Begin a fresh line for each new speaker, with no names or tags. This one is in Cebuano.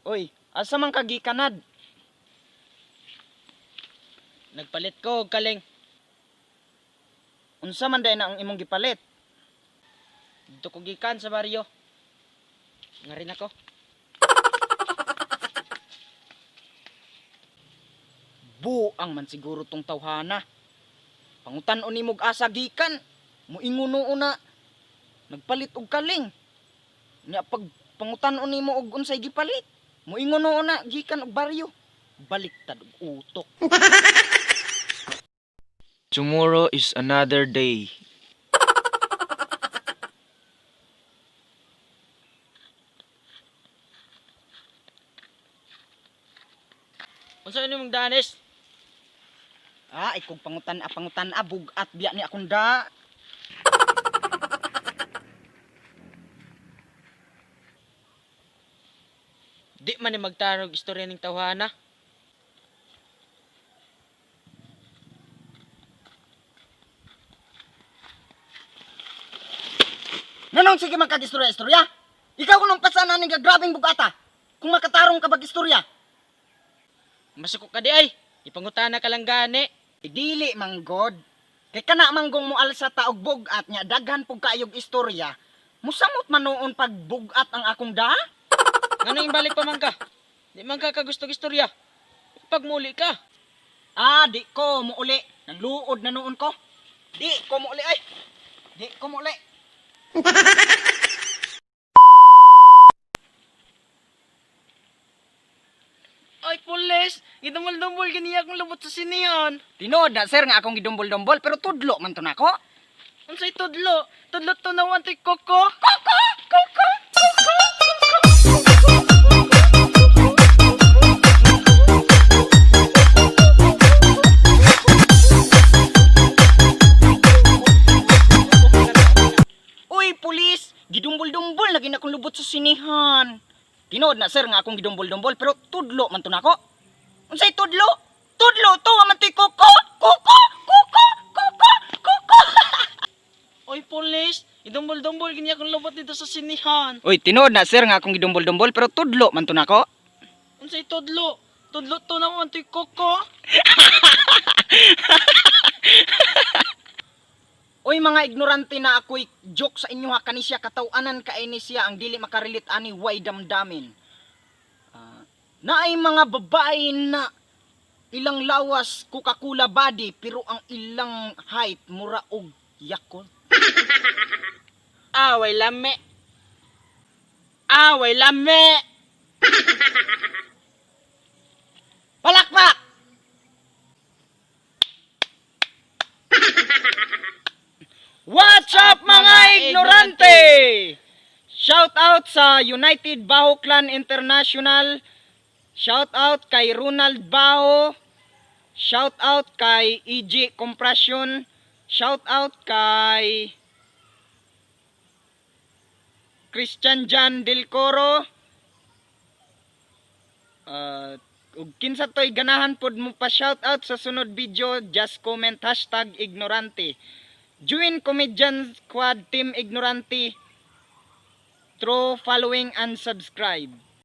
Oy, asa man ka gikanad?
Nagpalit ko og kaling.
Unsa man day na ang imong gipalit?
Dito ko gikan sa baryo. Nga rin ako.
Buang man siguro tong tawhana. Pangutan-on nimog asa gikan. Muingon una. Nagpalit og kaling. Nya pag pangutan-on nimo og unsay gipalit, muingon una gikan og baryo. Baliktad og utok.
Tomorrow is another day.
Unsa ni mong danis?
Ah, ikog pangutan-a bugat biya ni akong da.
Di man ni magtarog istorya ning tawhana.
Nanong sige man kag istorya-istorya? Ikaw kunong pasana ning grabeng bugata. Kung makatarong ka bag istorya.
Masuko ka di ay. Ipangutana ka lang gani.
Dili manggod. Kay kana manggong mo alsa ta og bugat nya daghan pug kaayog istorya. Musamot man noon pag bugat ang akong da.
Ngano imbalik pa man ka? Di man ka kagusto istorya. Pagmuli ka.
Ah, di ko muuli. Nangluod na noon ko. Di ko muuli ay. Di ko muuli.
Ay, pulis! Gidumbol-dumbol gani akong lubot sa sinihan.
Tinuod na sir nga akong gidumbol-dumbol pero tudlo man to nako.
Unsay tudlo? Tudlo to na wantoy koko.
Koko, koko, koko. Uy, pulis! Gidumbol-dumbol na gina akong lubot sa sinihan. Tinuod na sir nga akong gidumbol-dumbol pero tudlo man to nako. Unsay tudlo? Tudlo to wa man to'y koko, koko, koko, koko, koko.
Oy, pulis! Gidumbol-dumbol gani akong lubot dito sa sinihan.
Uy, tinuod na sir nga akong gidumbol-dumbol pero tudlo man to nako.
Unsay tudlo? Tudlo to na wantoy koko.
Uy mga ignorante na ako'y joke sa inyo ha kani siya kataw-anan kay ni siya ang dili makarelate ani way damdamin. Ah, naay mga babae na ilang lawas Coca-Cola body pero ang ilang height mura og Yakult.
Away lame. Away lame.
Palakpak! What's up mga ignorante? Shout out sa United Baho Clan International. Shout out kay Ronald Baho. Shout out kay EG Compression. Shout out kay Christian Jan Del Coro. Ug kinsa to'y ganahan pod mo pa shout out sa sunod video, just comment #ignorante. Join Comedian Squad Team Ignorante through following and subscribe.